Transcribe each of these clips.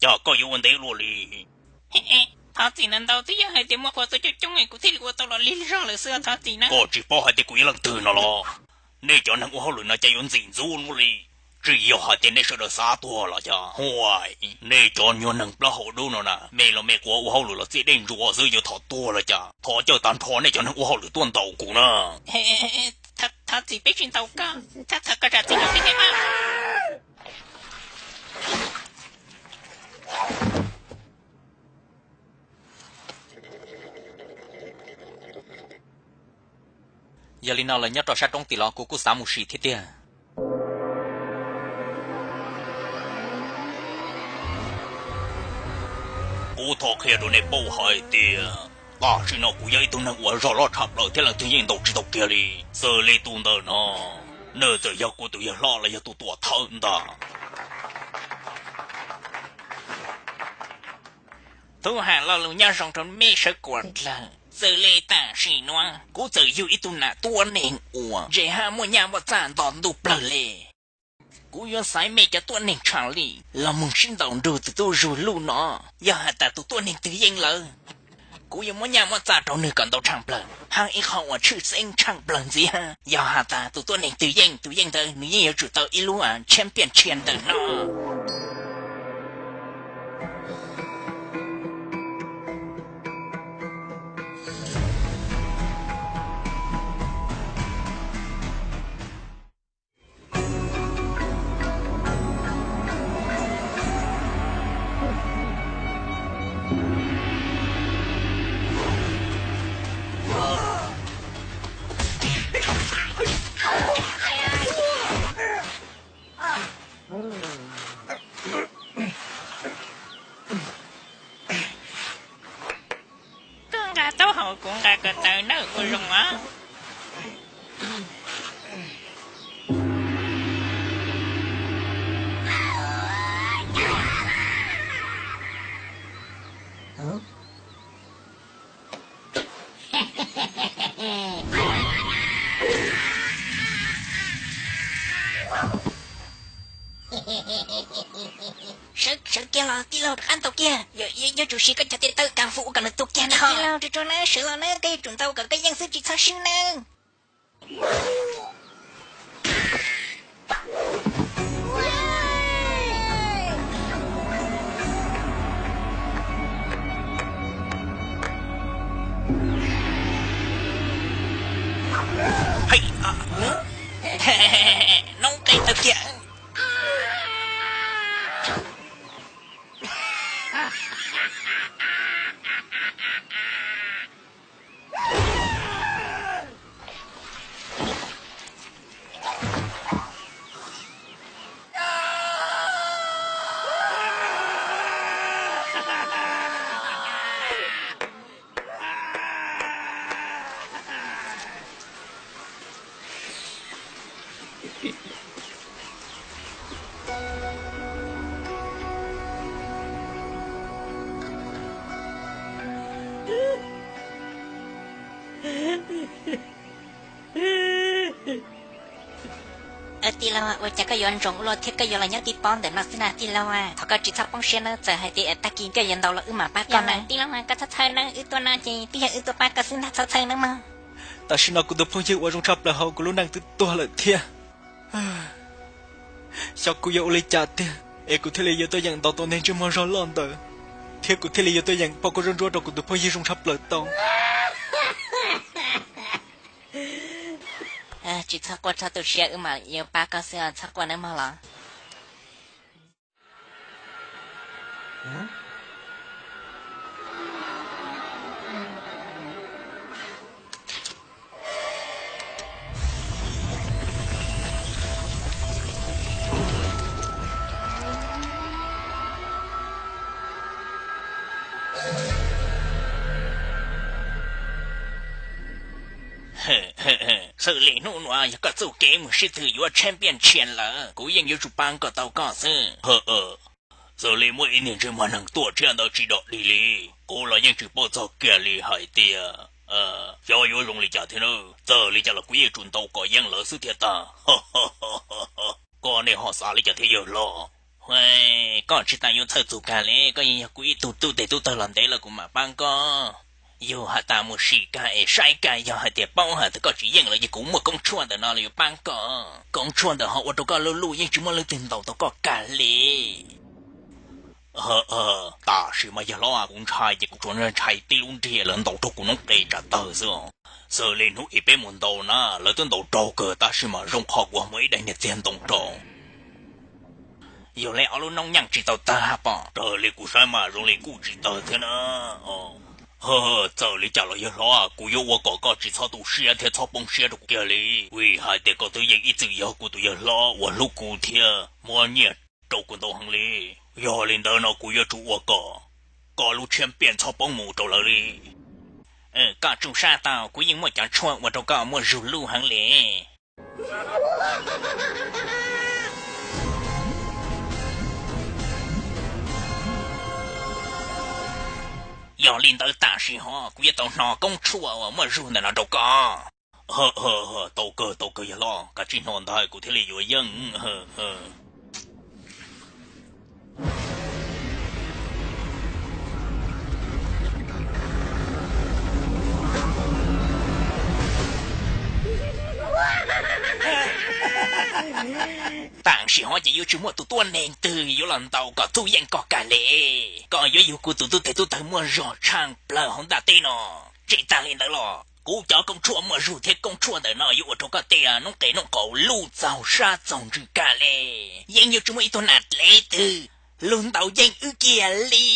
Koj yuav ua ntev luaj li. Thov txim ntau ntau, twb yog hais tias muaj qhua txua coob coob kuv thiaj li ua tau los lig zog lawm xwb, thov txim na. Koj tsis paub hais tias kuv yog leej twg no los? Nej cov neeg ua hauj lwm no cas yuav ntxim ntxub luaj li? Tsis yog hais tias nej sawv daws xav tuag los cas? Huaj, nej cov nyuag neeg plaub hau dub no na, me los me quav ua hauj lwm los txiaj dej ntsuav xwb, yuav thov tuag los cas? Thov caw tag nrho nej cov neeg ua hauj lwm tuaj ntaus kuv na. Thov txim, peb tsis ntaus koj, thov koj zam txim rau peb thiab. Yog li no lawv nyob rau sab roob tid los kuv kuj xav mus sim thiab tiag. Kuv thov qhia rau nej paub hais tias tam sim no kuv yog ib tug neeg uas zog loj tshaj plaws thiab leej twg yeej ntaus tsis tau kiag li. Xws li tus ntawm no, nws txawm yog kuv tus yawg hlob los yog tus tuam thawj ntag. Tub ham lo lus nyob zoo rau mej sawv kuas dlawg. Txawm li tam sim nuav kuv txawm yug ib tug nam tuab neeg uas ntse hab muaj nyaj muaj txaj nto ntuj plawg le. Kuv yuav xaiv mej cov tuab neeg tshaj lij los moog sib ntaus nrug txug tub zug luj no. Yog has tas tus tuab neeg twg yeej lawm, kuv yuav muab nyaj muab txaj rau nwg kom ntau tshaj plawg hab ib qho uas tshwj xeeb tshaj plawg ntxiv hab. Yog has tas tus tuab neeg twg yeej, tus yeej ntawd nws yeej yuav tsum tau ib lub champion tshiab ntawm no. Koj nqa taub hau, kuv nqa ko taw nawb, ua zoo os. Sawv kiag los tij laug, rov qab ntaus kiag, yuav tsum siv koj cov tes taw kas fum ua kom nws tuag kiag na. Tij laug, tsuag tsuag nawb, sawv los nawb, koj yuav tsum ntaus kom koj yeej xwb, tsis txhob swb nawb. Noob qes tawg kiag. Tij laug, ua cas koj yuav ntsoov ua luaj thiab koj yuav los nyob tib pob ntawm no xwb na tij laug? Thov koj tsis txhob poob siab nawb, txawm hais tias tag kis koj yuav ntaus los wb mam pab koj na. Tij laug, koj txhob txhawj nawb, wb tuaj no ces twb yog wb tuaj pab koj xwb ntag, txhob txhawj nawb mog. Tam sim no kuv tus phooj ywg uas zoo tshaj plaws hauv kuv lub neej twb tuag lawm thiab. Xyov kuv yuav ua li cas tiag es kuv thiaj li yuav tuaj yeem ntaus tau neeg ntsej muag zog loj ntawd, thiab kuv thiaj li yuav tuaj yeem poj koob zab ntsuab rau kuv tus phooj ywg zoo tshaj plaws tau. Tsis txhob quaj txhob tu siab, wb mam yuav pab koj xwb, txhob quaj nawb mog los. Xws li hnub nuav yog koj txuj kev mus sib tw yuav champion tshiab lawm, kuv yeej yuav tsum pab koj tau koj xwb. Xws li muaj ib niag ntsej muag neeg tuaj tshiab ntawd tsis dog dig li, kuv los yeej tsis paub txog kiag li hais tias xyov yuav zoo li cas thiab na. Txawm li cas los kuv yeej tsum ntaus kom yeej lawv xwb thiaj tag. Koj nej ho xav li cas thiab yawg hlob? Koj tsis tas yuav txhawj txug kag li, koj yeej yog kuv ib tug tub tes tub taw los ntev lawm kuv mam pab koj. Yug has tas mus sim kag es saib kag, yog hais tias paub hais tias koj tsis yeej lawm ces kuv muaj koob tshuaj ntawm no los yuav pab koj. Koob tshuaj ntawm ho ua rau koj lub luj yeej tsis muaj leej twg ntaus tau koj kag li. Tam sim mas yawg hlob, kuv ntshai ces kuv tsuas ntshai tib lub nrig lawv ntaus raug kuv noob qes tsam tawg xwb os. Xws li hnub ib peb mus ntaus na, lawv twb ntaus raug kawg tab sis mas zoo qhov kuv muaj ib daim niag txiag ntoo rau. Yog li ob lub noob nyeej tsis tau tawg hab pom? Raws li kuv saib mas zoo li kuj tsis tawg thiab na. Txawm li cas los yawg hlob, kuv yuav ua kom koj tsis txhob tu siab thiab txhob poob siab rau kuv kiag li, vim hais tias koj twb yeej ib txwm yog kuv tus yawg hlob uas hlub kuv thiab muab nyiaj rau kuv ntau heev li. Yog li ntawd no kuv yuav tsum ua kom koj lub tshiab piaj txhob poob mus rau lawv li. Koj tsum sab tau, kuv yeej muaj cov tshuaj ua rau koj muaj zug luj heev li. Yog li ntawd tam sim ho kuv yuav tau hno koob tshuaj uas muaj zug ntawm no rau koj. Tau kawg, tau kawg yawg hlob, kav tsij hno ntag kuv thiaj li yuav yeej. Tam sim ho ces yuav tsis muaj tus tuab neeg twg yuav los ntaus kom txuj yeej koj kag li. Koj yuav yug kuv tus tub tes tub taw muaj zog tshaj plaws hauv ntaj teb no. Tsis tas li ntawd los kuv cov koob tshuaj muaj zug thiab koob tshuaj ntawm no yuav ua rau koj tej noob qes noob qaus luj txaug sab txaug ntsws kag li. Yeej yuav tsis muaj ib tug nam dlev twg lug ntaus yeej wb kiag li.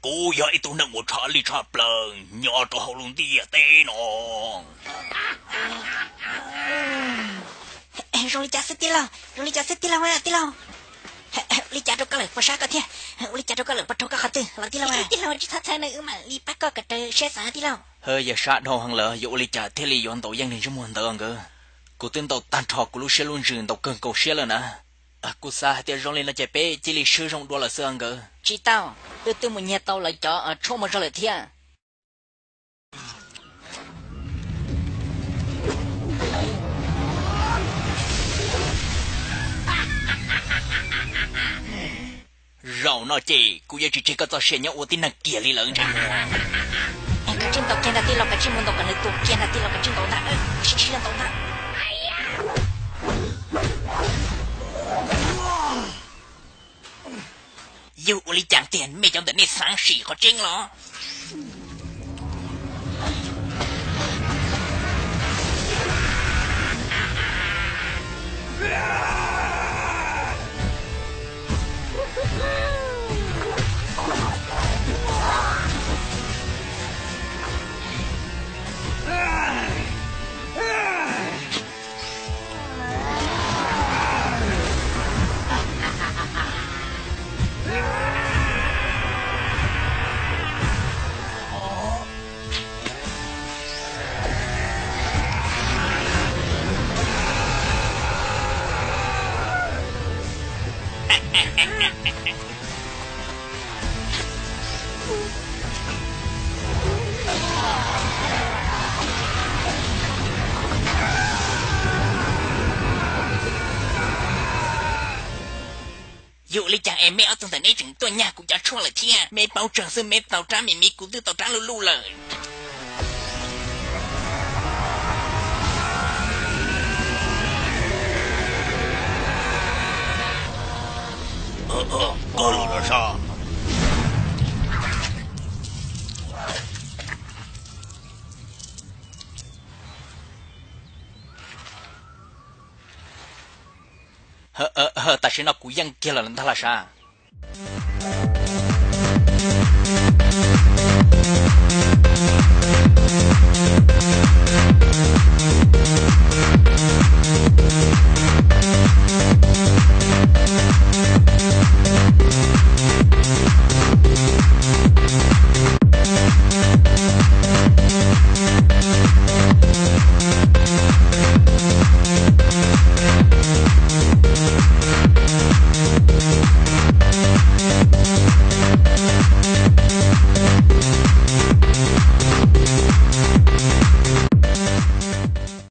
Kuv yog ib tug neeg uas tshaj lij tshaj plaws nyob rau hauv lub ntiaj teb no. Zoo li cas xwb tij laug? Zoo li cas xwb tij laug? Tij laug, ua li cas rau koj lawm puas sab koj thiab? Ua li cas rau koj lawm puas raug koj qhov twg los tij laug? Tij laug tsis txhob txhawj, wb mam li pab koj kom raws siab xav tij laug. Yog sab dhau heev lawm yuav ua li cas thiaj li yuav ntaus yeej niag ntsej muag ntawd nkawd? Kuv twb ntaus tag nrho kuv lub siab lub ntsws ntaus kawg nkaus siab lawm na. Kuv xav hais tias zoo li no ces peb cia li swb zoo dua lawm xwb nkawd. Tsis tau, wb twb mus nyiag tau lawv cov tshuaj muaj zog lawm thiab. Zaum no ces kuv yuav tsis tseg koj txoj sia nyob ua tib neeg kiag li lawm ntsej muag. Kav tsij ntaus kiag ntag tij laug, kav tsij mus ntaus kom nws tuag kiag ntag tij laug, kav tsij ntaus ntag, sib sib ntaus ntag. Yog ua li cas tiag, mej cov ntawm nej xav sim qhov tseeb los? Ua li cas es meb ob tug ntawm neb tseem tuaj nyag kuv cov tshuaj lawm thiab? Meb paub tseeb xwb, meb tau rab me me, kuv twb tau rab luj luj lawm. Koj los sab. Tam sim no kuv yeej kiag los ntag los sab.